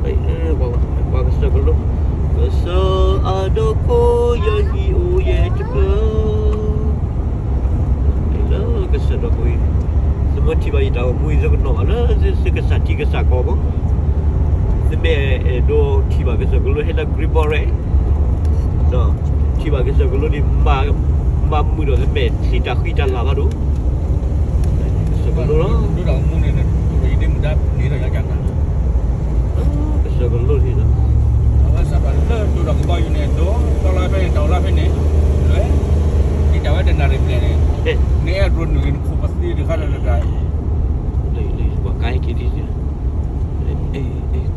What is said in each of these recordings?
ပှၤကစၢၢ်ကလိ, ကစၢ်အဒိခိၣ်ယဟံၣ်အိၣ်ယဲၢ်တဖျၢၣ်, လၢကစၢၢ်ဒီးပှၤ, သုမ့ၢ်ထံၣ်ဘၣ်ယတၢ်အိၣ်မူအံၤ သုကနီၣ်ဘၣ်လၢသုကစၢ်ထံကစၢ်ကီၢ်မး, သုမ့ၢ်အဲၣ်ဒိးထံၣ်ဘၣ်ကစၢၢ်ကလိဟဲလၢ Great Boray, ထံၣ်ဘၣ်ကစၢၢ်ကလိန့ၣ် မၤမုာ်ဒီးသုမဲာ်ချံတၢ်ဃံတၢ်လၤဘၣ်ဒိၣ်, ကစၢၢ်ကလိလီၤ. ကစၢၢ်ကလိန့ၣ်လီၤ. အဝဲစးထီၣ်လၢဒိၣ်ဒီးကဘီယူၤန့ၣ် ဒိၣ်တၢ်လီၤဖဲန့ၣ် တၢ်အိၣ်လီၤဖဲန့ၣ်, လွဲ, ဒ်တၢ်ဝဲတနၣ်ရံၣ်ဘျဲၣ်န့ၣ်, န့ၣ်အဒိၣ်နုာ်ဂ့ၤနခိၣ်ပသံတခါလၢလၢတၢ်, လၢကါဟဲက့ၤဒ်,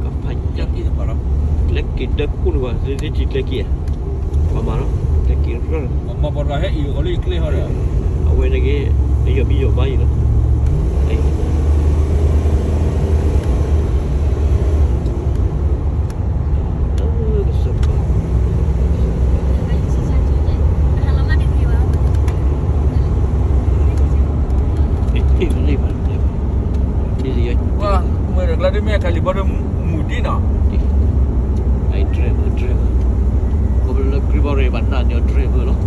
ကဖးညၣ်, ကျဲက့ၤဒၢကူၣ်န့ၣ်ဘၣ် သုထံၣ်ကျဲက့ၤဧါ, ပှၤမၤလီၤ, ကျဲက့ၤရၢၢ်, အဝဲန့ၣ်က့ၤ, ယီၤမံယီၤမါအံၤလီၤ. ပှၤမ့ၢ်တကျါဒ်မ့ၢ်ကလံၤဘီဒီးမူၤဒ်နီၤ, I driver, driver, ခီဖျိလၢ Great Boray ဘၣ်နၢ်န့ၣ် driver လီၤ,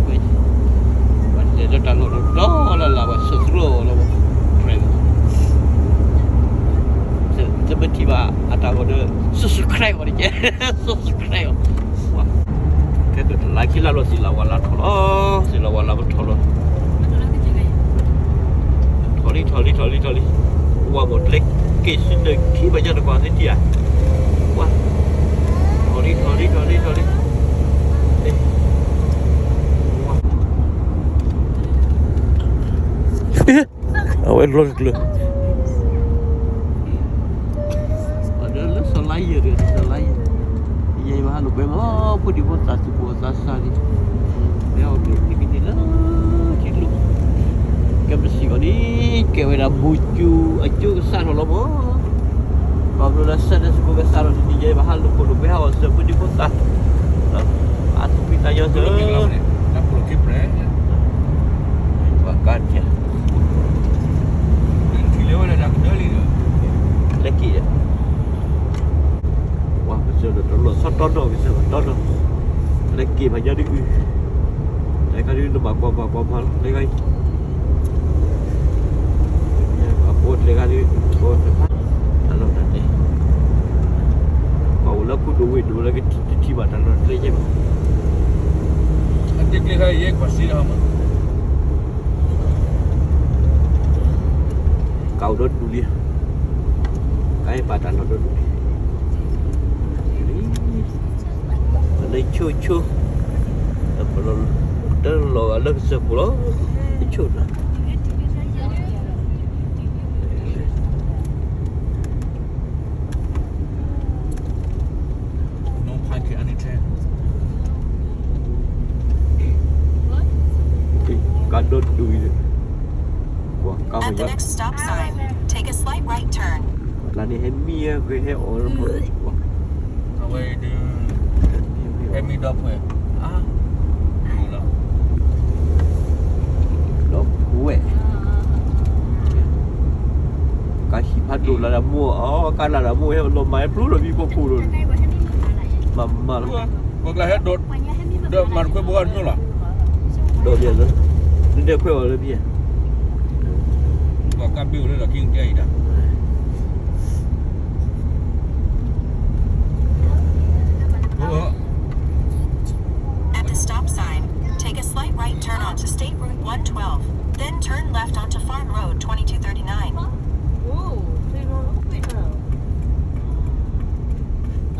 ဘၣ်လဲၤလၢတၢ်လီၢ်ဒီးလၢ်လၢ်ဘၣ် ဆၢသရိာ်လီၤ, driver, သုမ့ၢ်ထံၣ်ဘၣ်အတၢ်ဂီၤဒီး subscribe အီၤတက့ၢ်, subscribe အီၤ, ကဲကလါခံလါလီၤ စံးလၤဝါလၤထီၣ်လီၤ, စံးလၤဝါလၤပထီၣ်လီၤ. ထီၣ်လံ ထီၣ်လံ ထီၣ်လံ ထီၣ်လံ, ဝါဘီၣ်ကျဲက့ၤဆူနခံဘၣ်ညါတကွၢ်သ့ထံၣ်ဧါ, ဝါ, ထီၣ်လံ ထီၣ်လံ ထီၣ်လံ ထီၣ်လံ, ဝါ, အဝဲလီၤတကျၢၤ ဒီးလၢစီၤလါယဲၢ်ဒီး စီၤလါယဲၢ်, ယဲၢ်ဘၣ်ဟးလိာ်ကွဲမး ဖိဒံဖိသၣ်သူၣ်ဘီၣ်သးစၢ်န့ၣ်, မ့ၢ်အီၣ်ဘျုးက့ၤကန့ၢ်လၢထံကျိ, ကဲပစံးဘၣ်န့ၣ် ကဲဝဲဒၣ်ဘူၣ်စူၤအကၠိကစၢ်ထီၣ်လီၤမး, ခီဖျိလၢ Sunday school ကစၢ်ထီၣ်တနံၤ ယဲၢ်ဘၣ်ဟးလိာ်ခိၣ်လိာ်ကွဲဟးဂီၤစၢၤဖိဒံဖိသၣ်, အသူၣ်ဖှံသးညီစၢၤ ပှၤကါတၢ် လၢက့ၤဒီး ပှၤကစၢၢ်ဒီးတလီၢ်ဆီတီနီၢ် ကစၢၢ်ဘၣ်တီနီၢ်, လၢက့ၤဖးညါဒ်အုၣ်, လၢခါဒ်နဘၣ်ကွၢ်ပှၤကွၢ်ဖးလီၤ လၢခါအံၤ, အဖိတလဲၤခါဒ် ဖိတဖး, တၢ်လီၢ်တၢ်ကျဲ, ပှၤအိၣ်လၢခိၣ်ဒိၣ်ဝ့ၢ်ဒိၣ်လၢကထံၣ်ဘၣ်တၢ်လီၢ်တၢ်ကျဲယဲၢ်ဘၣ်, ကအိၣ်ဒီဒူၣ်လံ, ကဟဲပာ်တၢ်လီၢ်ဒီဒူၣ်လံ, လၢဆိဆိ, တလီၤဂာ်လၢကစၢၢ်ခိၣ်လီၤ, ဆိလီၤ. ကါဒိၣ်ဒူၣ်အံၤ, ကွၢ်ကါမုၢ်ယါ, At the next stop sign, take a slight right turn. လၢန့ၣ်ဟဲမံဟဲဂ့ၤဟဲအီၣ်လၢမး, အဝဲဒုး ဟဲမံဒီဖှဲး, ဒီဖှဲး, ကါဟံၣ်ဖးဒိၣ်လၢဒၣ်မိၢ်, အကါလၢဒၣ်မိၢ်ဟဲလီၤမၤဟဲဖျိလီၤဘံၣ်ဖီခိၣ်လီၤ, မၤမၤလီၤ. ပကျါဟဲဒိး, ဒီးမၤတခွဲဘိဂၤတညိလီၤ, ဒီးဘၣ်လၢ, နဒဲခွဲအီၤလၢဘၣ်, ပှၤကါဘ့ၣ်အိၣ်လၢလီၢ်ခံကဲအံၤဒၣ်. At the stop sign, take a slight right turn onto State Route one twelve, then turn left onto Farm Road twenty-two thirty-nine.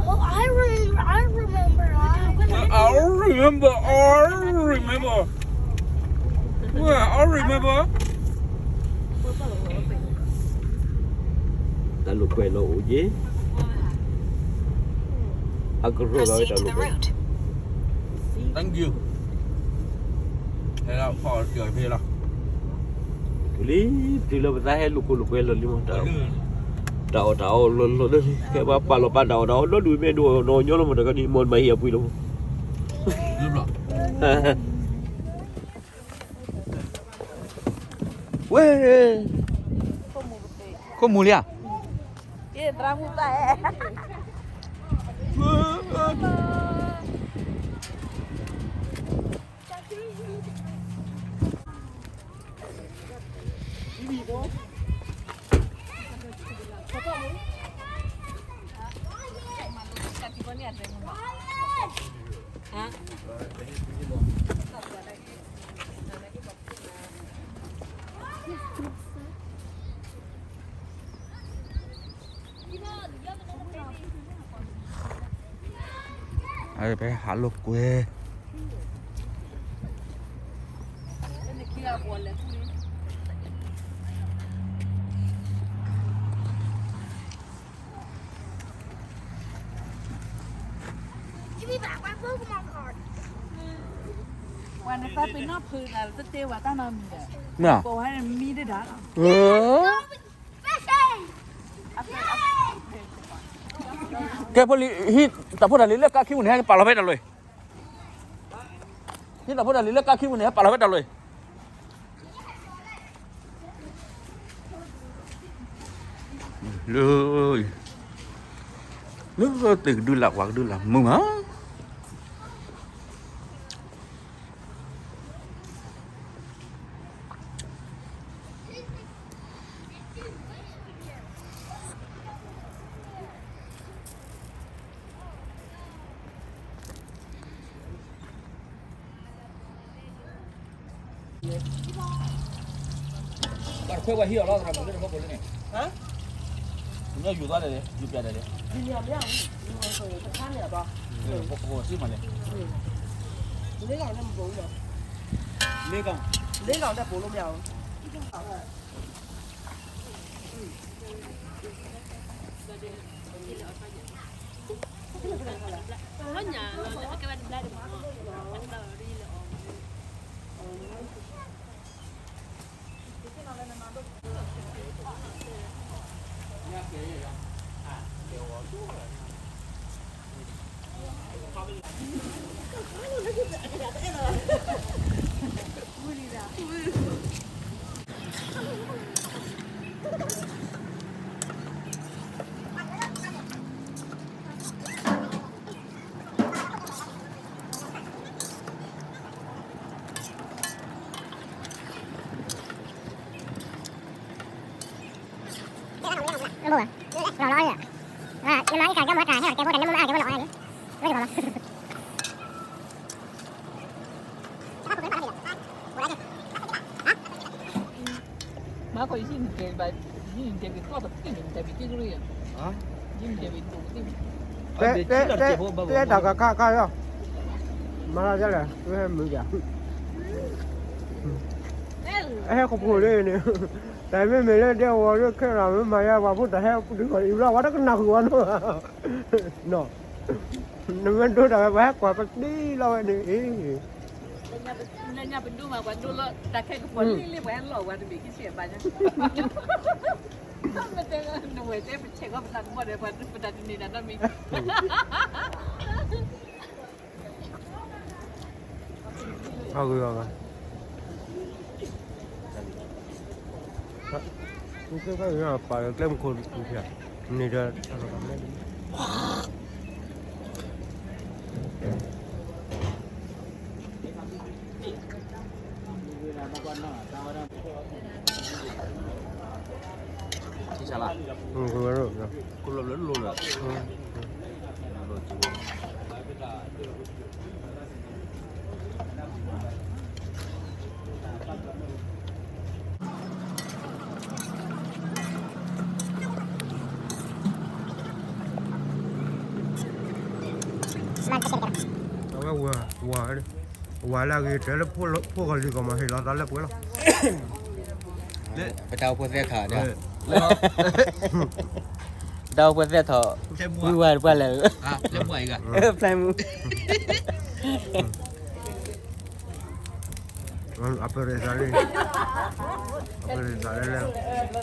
Oh, I remember, I remember, I I remember, I remember. Well, I remember. တၢ်လိာ်ကွဲလီၤအိၣ်ယ့ၣ်, အကရၢၢ်လီၤတၢ်လိာ်ကွဲ, Thank you. ဟဲလီၤဖီၣ်ကၢၤဖဲလီၤ, တုၤလံ, တုၤလၢပသးဟဲလိာ်ခိၣ်လိာ်ကွဲလီၤလံမး, တၢ်အီၣ်တၢ်အီလီၤလီၤလၢ, ဟဲပှၤပာ်လီၤပာ်တၢ်အီၣ်တၢ်အီဒီဒူၣ်မ့ၢ်ဒိၣ်နီၢ်ညီလီၤမး, တၢ်ကဒ်မီၢ်မၤဟံၣ်အပှ့ၤလီၤမး. ဝဲ, ခိၣ်မူၤလံဧါ. Ê, ဖဲဟးလိာ်ကွဲ. ပှၤနသးပ့ၤနီၣ်ဖုးနၤ တတဲဝဲတၢ်နီတမံၤဒီး, မ့ၢ်ဧါ, ပဝဲမံတဒၣ်လီၤ. ကဲဖိလံ, ဟံးတၢ်ဖိတၢ်လံၤလၢကါခံပူၤန့ၣ် ဟဲပာ်လီၤဖဲတၢ်လီၢ်အံၤ, ဟံးတၢ်ဖိတၢ်လံၤလၢကါခံပူၤန့ၣ် ဟဲပာ်လီၤဖဲတၢ်လီၢ်အံၤ. လၢ, လၢသ့ၣ်ကဒုလၢ် ပှၤကဒုလၢ်မုာ်မး. ဘၣ်တခွဲဝဲဟံးအီၤလီၤ သရၣ်မုၣ်လၢနဟီၣ်ခိၣ်လၢန့ၣ်, နယူၤသွားတယ်လေ, ယူၤပြတယ်လေ, တခါန့ၣ်အဘၣ်, ပကဝီၤစံမးန့ၣ်, လေးကောင်, လေးကောင်, လေးကောင်နဲ့ပိုလို့မရဘူး. ယဟံၣ်န့ၣ်တဲဘၣ်, ယဟံၣ်န့ၣ်တဲက့ၤကျီၢ်တသ့ၣ်န့ၣ် တၢ်ဘံၣ်က့ၢ်ကရံၣ်, ယဟံၣ်န့ၣ်တဲဘံၣ်ဒိၣ်တသ့ၣ်န့ၣ်, တဲတၢ်ကခါခါလီၤ, မၤလီၤဒ်လဲၣ်, ဝဲဟဲမုာ်ဒၣ်, အဟဲခိၣ်ဖိလၢန့ၣ်, တၢ်မ့မ့ၢ်လၢဒဲဝီၤလၢခဲလၢာ် မ့ၢ်မၤယါပှၤဖိတၢ်ဟဲဒုးဂီၤအံၤဘျီ ဝဲတကနၣ်ဃုာ်ဝဲနီၤ, နီၤ, နမ့ၢ်ဒိတၢ်ဝဲ ပှၤဟဲကွၢ်ပတံလီၤဝဲန့ၣ်, လၢညါပဒိမး ပှၤဒိလီၤ တၢ်ခဲကပီၤလံလံ ပှၤဟဲလီၤဝဲတဘ့ၣ် ကဆဲးဘၣ်ညါ, မ့ၢ်တဲနဝဲတဲ ပဆဲးကီးပသးကဘီၣ်ဒီး ပှၤပတၢ်တန့ၢ်ဒၣ်နီတမံၤ, အဂ့ၤအဂၤ, ပာ်လၢကျဲမုၢ်ခိၣ်န့ၣ်ဒီး ထံဆးလၢ, ကလီၤလၢလိၤလၢ, အဝဲဝၤ, ဝၤလၢအဂ့ၤ တဲလၢဖိဂီၤလံၤကီၢ်မး ဟ့ၣ်လီၤသးလၢပှဲၤလီၤ, ပတၢ်အိၣ်ဖှိၣ်သဲထီၣ်ဒီး, ပတၢ်အိၣ်ဖှိၣ်သဲထီၣ်, ဝံဝါတပှၢ်လၢ, ဖျဲမူ အပရ့သးလံ, အပရ့သးလၢလၢ,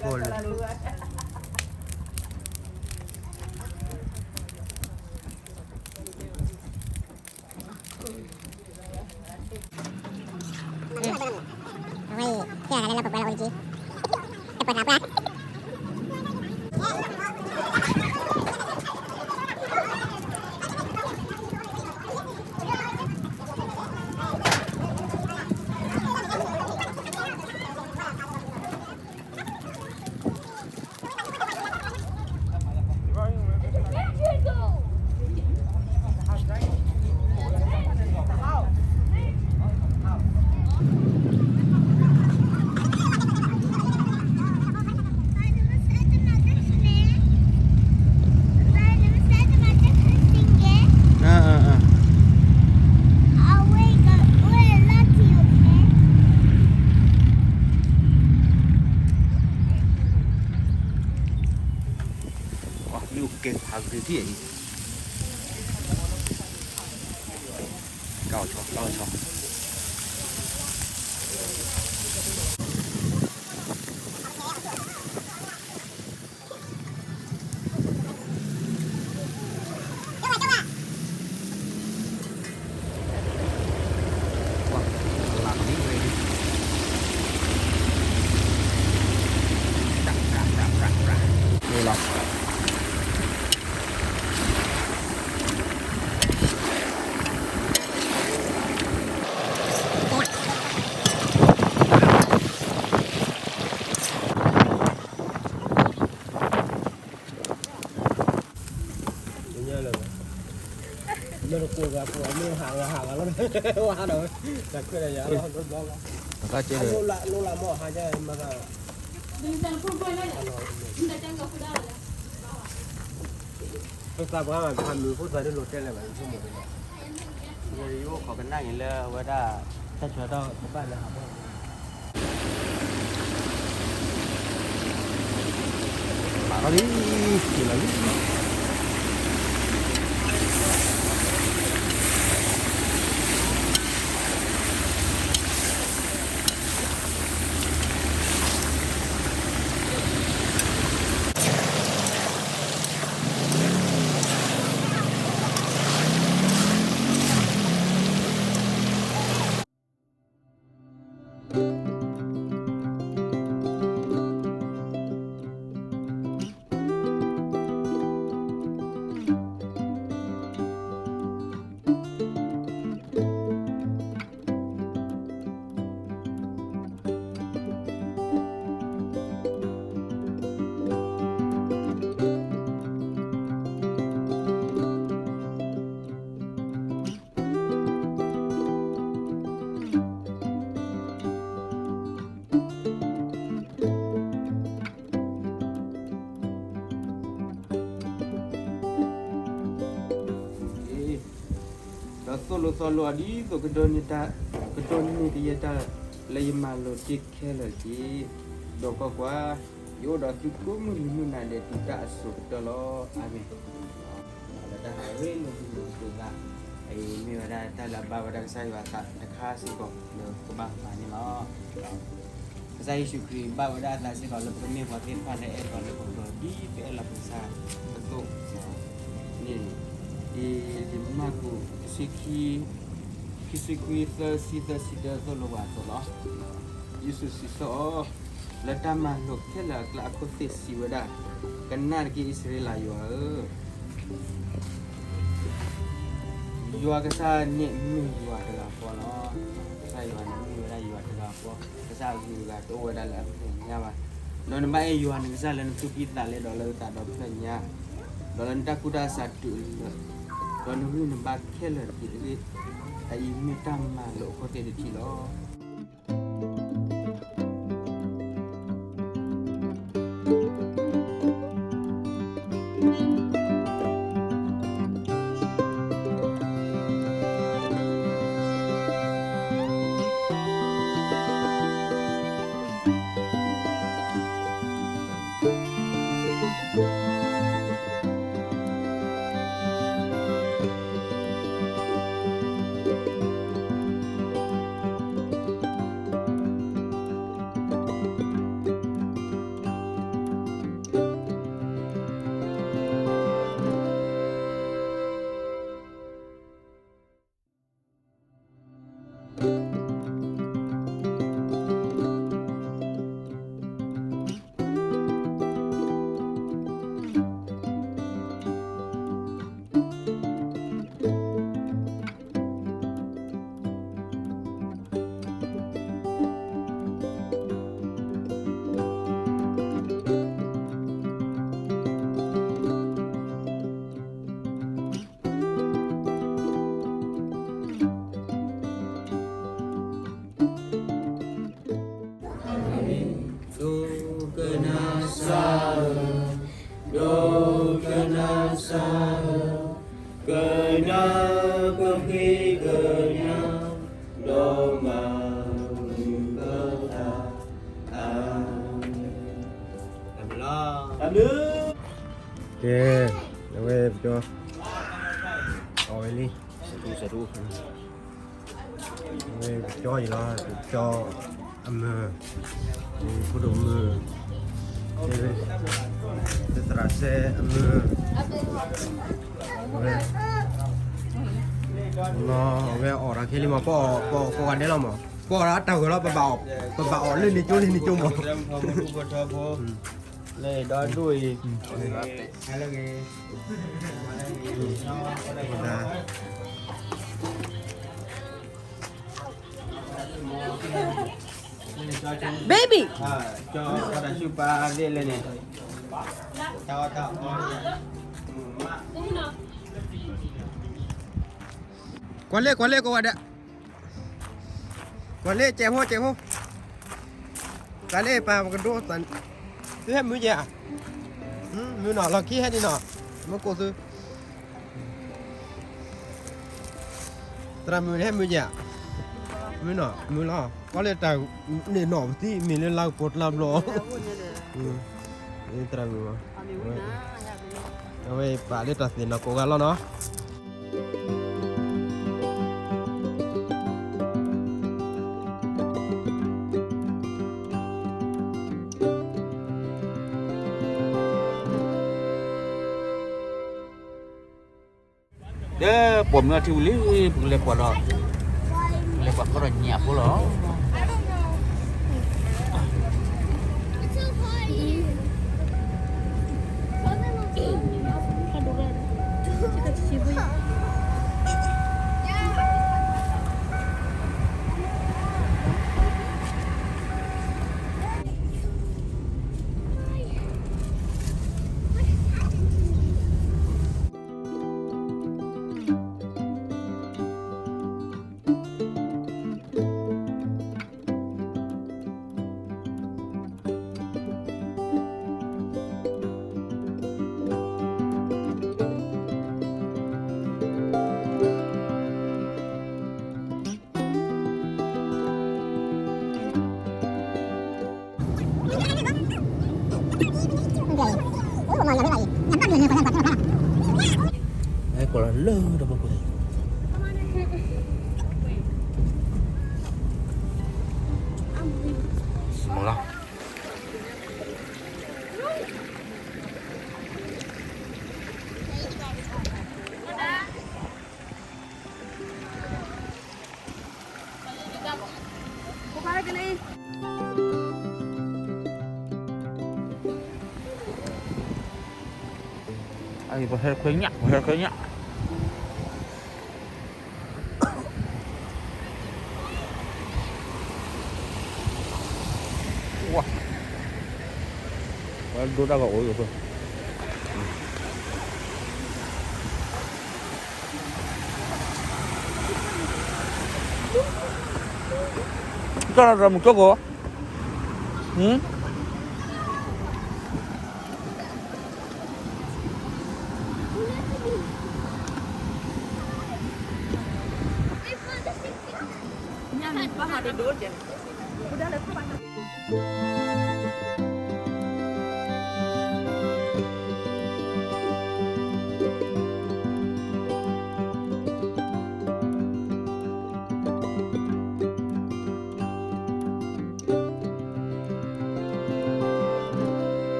ဖိလံၤ အဝဲအံၤ ဟ့ၣ်အသးလၢလၢပှဲၤပှဲၤလီၤ အိၣ်တက့ၢ်, တပှဲၤသးပှၢ် မ့ၣ်အူကဲ ဟးဂ့ၤထံၣ်အံၤ, ကၢ်အီၤဆီ ကၢ်အီၤဆီ လီၤ. မ့ၢ်တကိးဂၤကိးဂၤ မ့ၢ်ဟးဂၤဟးဂၤလီၤ, ဝါဒီးဝဲ, တၢ်ခွဲးတၢ်ယာ်လီၤ, လိၣ်လၢမ့ၢ်ဟးကဲမၤသး, ဖိသၣ်ပှၤမၤဖးမုာ် ဖိသၣ်ဒ်လိာ်တဲလၢၤဘၣ် ယဆိကမိၣ်, ယအိၣ်ခိးကနၣ်အံၤလၢအဝဲဒၣ် တၢ်ဆၢကတီၢ်ကဘၣ်လၢဟးဘၣ် မၤလီၤလံ, က့ၤလီၤလံ. သိၣ်လိသီလိအီၤဒ်သိး ကဒိးန့ၢ်ကယဲၢ်တၢ်လၢယမၤလိာ်တ့ၢ်ခဲလၢာ်တက့ၢ်. ဒီးကွၢ်ကွၢ်, ယအိၣ်ဒီးသုကိးမုၢ်နံၤမုၢ်နၤဒဲး တုၤတၢ်အစိၤကတၢၢ်လီၤ. အၤမ့ၣ်. လၢတၢ်ဟးရ့လိာ်မုာ်လိာ်သး အံၤမ့ၢ်ဝဲဒၣ်တၢ်လၢအဘၣ်ဝဲဒၣ်ကစၢ်ယွၤအသးတခါစ့ၢ်ကီးလၢကဘၣ်မၤန့ၣ်လီၤ. ကစၢ်ယ့ၣ်ၡူးခရံာ်ဘၣ်ဝဲဒၣ်အသးစ့ၢ်ကီးလၢပကမ့ၢ်ပှၤသ့ၣ်တဖၣ်လၢအဲၣ်ပှၤလၢပကဒိးဒ်ပအဲၣ်လီၤပကစၢ်အသိးန့ၣ်, ဒ်မၢ်ကူး ခံဆံခွံ သၢဆံ သၢဆံတၢ သိၣ်လိပှၤအသိးလီၤ. ယ့ၣ်ၡူးစံးဆၢအီၤ, လၢတၢ်မၤလိာ်ခဲလၢာ်အကျါ အခိၣ်သ့ၣ်စံးဝဲဒၣ်, ကနၣ်တက့ၢ် အံၣ်စရ့လးယွၤဧၢ, ယွၤကစၢ်န့ၣ်မ့ၢ်ယွၤတဂၤဃီလီၤ. ကစၢ်ယွၤန့ၣ်မ့ၢ်ဝဲဒၣ်ယွၤတဂၤဃီ, ကစၢ်အဂုၤအဂၤတအိၣ်ဝဲဒၣ်လၢအဖျၢၣ်ညါဘၣ်. ဒီးနဘၣ်အဲၣ်ယွၤနကစၢ်လၢနသူၣ်ကံၢ်သးလဲ ဒီးလၢနသးဒီဖျၢၣ်ညါ, ဒီးလၢနတၢ်ကူၣ်တၢ်ဆးတုၤလၢ, ဒီးနဂံၢ်နဘါခဲလၢာ်တက့ၢ်. အအံၤမ့ၢ်တၢ်မၤလိာ်အခိၣ်သ့ၣ်တထံၣ်လီၤ. ဒိကနၣ်စၢ်ဧၢ, ဒိကနၣ်စၢ်ဧၢ, ကနၣ်ပဖံးကညး, ဒီးမၤမုာ်ပသး, အၤမ့ၣ်. ကဲ, အဝဲပကၠီ, အီၣ်ဝဲလံ, အဝဲပကၠီအံၤလီၤ, ပကၠီအမုာ်, ဖိဒိၣ်မုၣ်, သရၣ်စဲအမုာ်, အဝဲ, အဝဲအီၣ်တၢ်ခဲလံမး, ပအီၣ်ကိးဂၤဒဲးလီၤမး, ပအီၣ်ဒၣ်တၢ်ဂၢၢ်လီၤ, ပဘၣ်အီၣ်လၢန့ၣ်ကၠိလၢန့ၣ်ကၠိမး. လၢဒီဒိၣ်အံၤ, ဟဲလၢဂ့ၤ, baby, ကၠီအီၣ်တၢ်ဆူၣ်ပာ်သ့ၣ်လၢန့ၣ်, ကွၢ်လ့ကွၢ်လ့ကိးဂၤဒဲး, ကွၢ်လ့ကဲးဖိကဲးဖိ, ကွၢ်လ့ပၢ်ပကဒိးသး, သုဟဲမုာ်ယဲၢ်ဧါ, မုာ်နီၤ လီၢ်ခံဟဲဒံးနီၤ, မ့ၢ်ကိးသု သရၣ်မုၣ်န့ၣ်ဟဲမုာ်ယဲၢ်, မုာ်နီၤ မုာ်လီၤ, ကွၢ်လၢတၢ်န့ၣ်နီၤပသံ မ့ၢ်လၢလါကပီၤတလါဘျီ, သရၣ်မုၣ်, အဝဲပာ်လၢတၢ်သ့ၣ်နီၣ်ကိးဂၤလီၤနီၤ. ဒီးပိာ်မုၣ်ထံဝံၤလံ, ပကလဲၤကွၢ်ဒီး, ပကလဲၤကွၢ်ကီဒီးညၣ်ဖိလီၤ. ဒီပုၢ်ဝဲၢ် မုၢ်လီၤ အံၤ ပဟဲခွဲညၣ် ပဟဲခွဲညၣ် ဝါ ပှၤဒိတၢ်ဂီၤအိၣ်ယိၤဖၢ တၢ်လီၤတၢ်မုာ်ကၠီကီး ဟမ် ညၣ်န့ၣ် ဘၣ်ဟးဒိၣ်ဒိၣ်ဒဲး အိၣ် အဘီန့ၣ်စ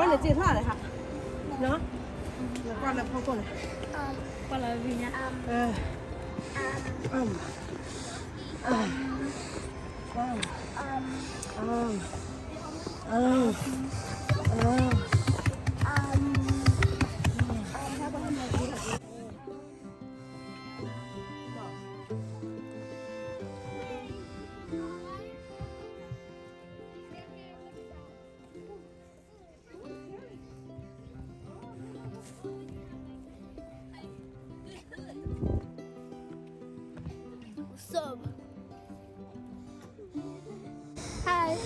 ့ၢ်ထီၣ်လဲၣ်ဟါ, နကွၢ်လၢဖီခိၣ်န့ၣ်, ကွၢ်လၢဝံၤညါ, What's up? Hi.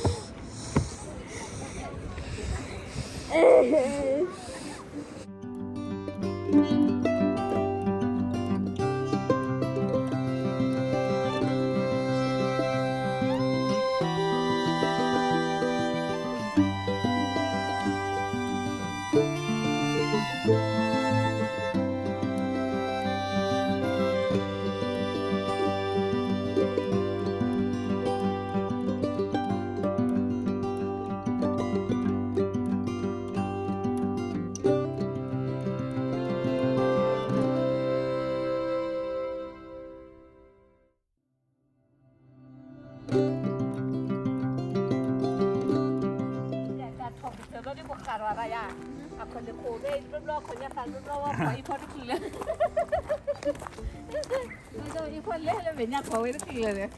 တၢ်ထီၣ်ကတၢၢ်ဘျီဒ်ပဃၣ်ထီၣ်အသးယါ, အခီၣ်န့ၣ်ခိၣ်ဘဲဘျီဘျီ အခီၣ်ညါသးဘျီဘျီ ပှၤအံၤဖီတချုးလၢ, အံၤဖီလဲၤလၢမဲာ်ညါခီၣ်ဝဲတချုးလၢာ်ဒီး တၢ်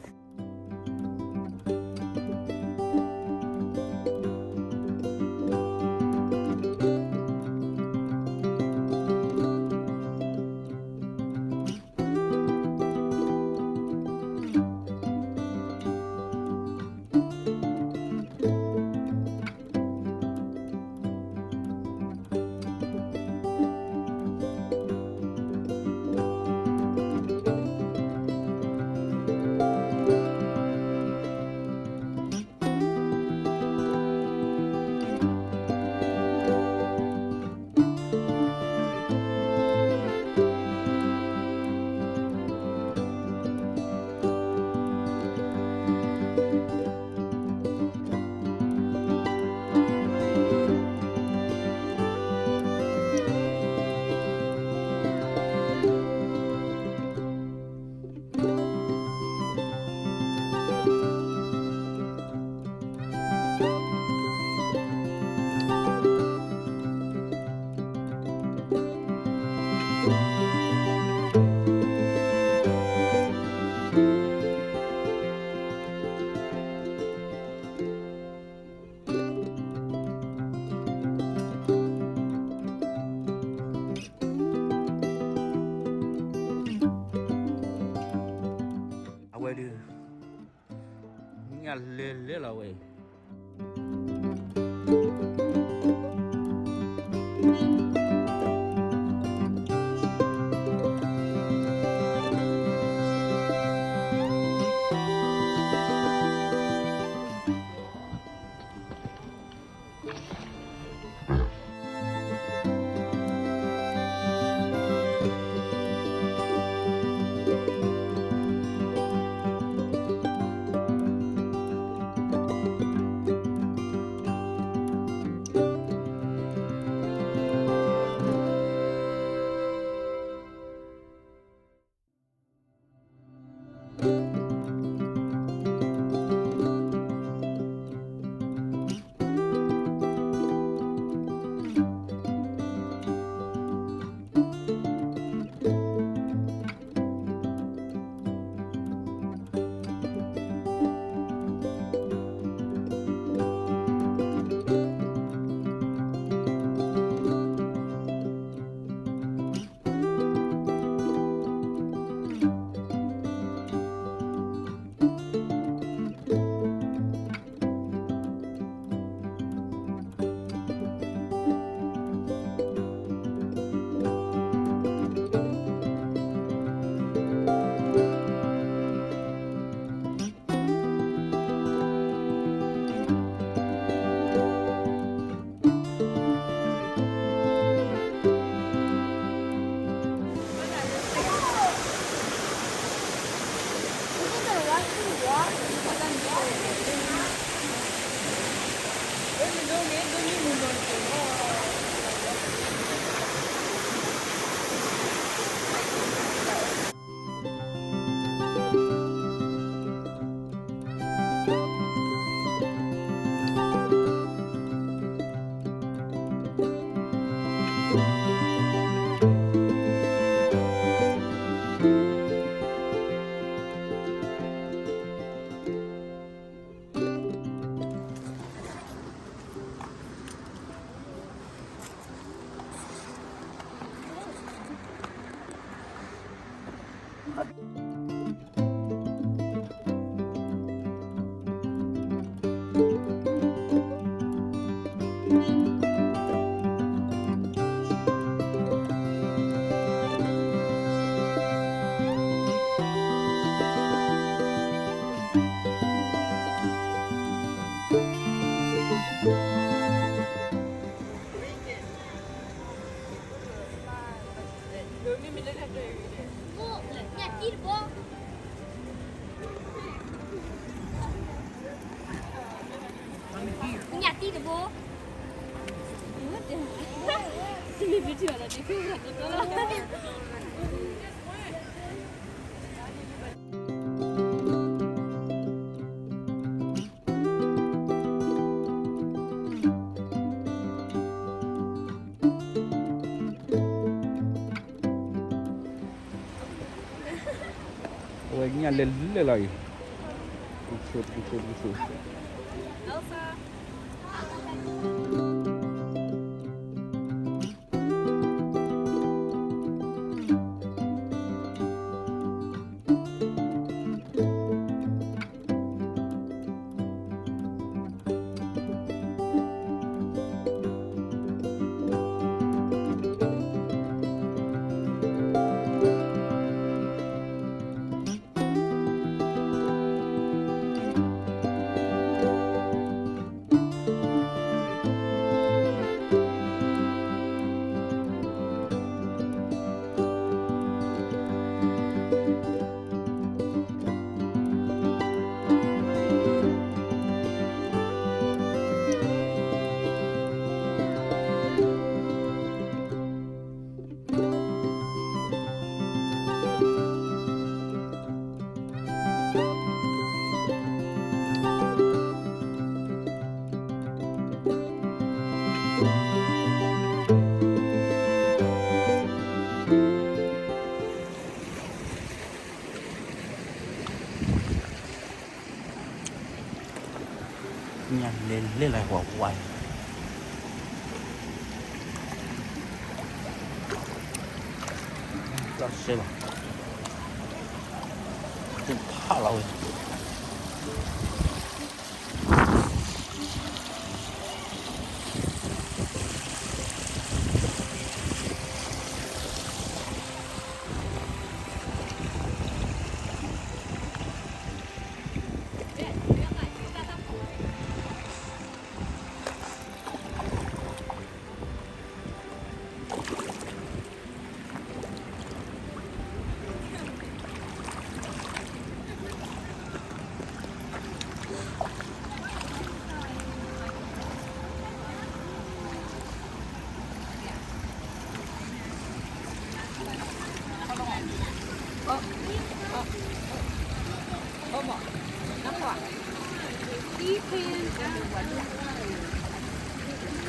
လဲၤလဲၤလီၤဝဲအံၤ. အဝဲညၣ်လဲၤလဲၤလီၤအံၤ, တကဆိးတကဆိးတကဆိး. ညၣ်လဲၤလဲၤလၢဝဲဝါအံၤ, တၢ်ဆဲးလီၤ, တူၢ်ဖးလီၤဝဲ.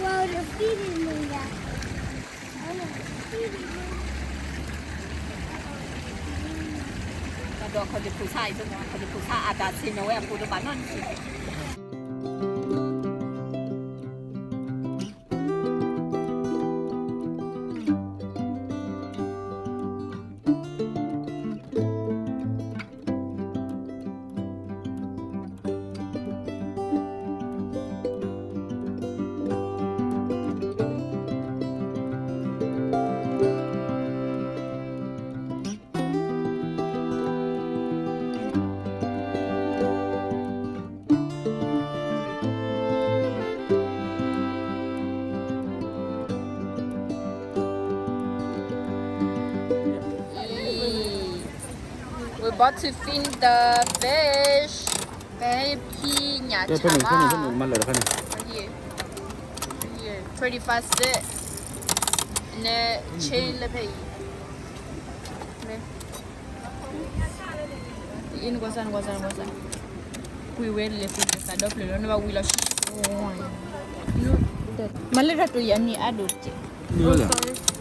Wow, the feeding area. I wanna feeding area. ဒီးခီၣ်လ့ၢ်ဖိဆါအံၤ ခီၣ်လ့ၢ်ဖိဆါအတၢ်ဆ့ၣ်နီၤဝဲအပူၤတဘၣ်နီတမံၤ We're about to fin the fish. ဖဲဖံညၣ်ဆၣ်မး pretty fast န့ၣ် chain လၢဖဲအံၤ အံၤနကွၢ်စၢ် နကွၢ်စၢ် နကွၢ်စၢ် ကွံာ်ဝဲလဲၤပူၤတသးဒီဖျၢၣ်လီၤ နဘၣ်ဝံၤလီၤဆံ မၤလၢတၢ်တိာ်ယၤမံၤအါဒိၣ်တက့ၢ်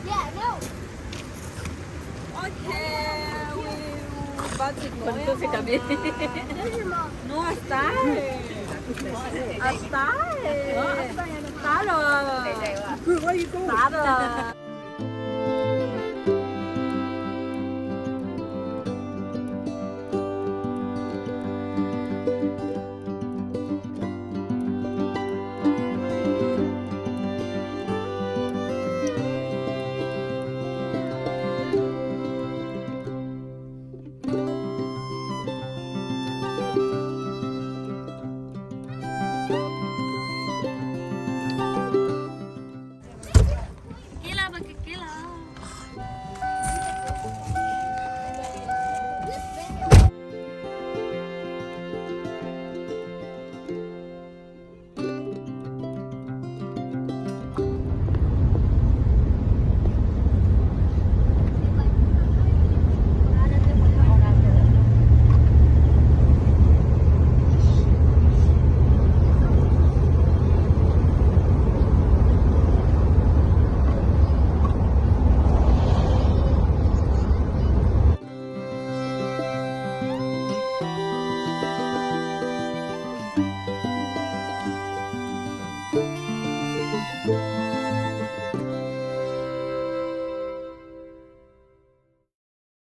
Yeah, no. Okay, we about to go. No, I start. I start. Start. Start.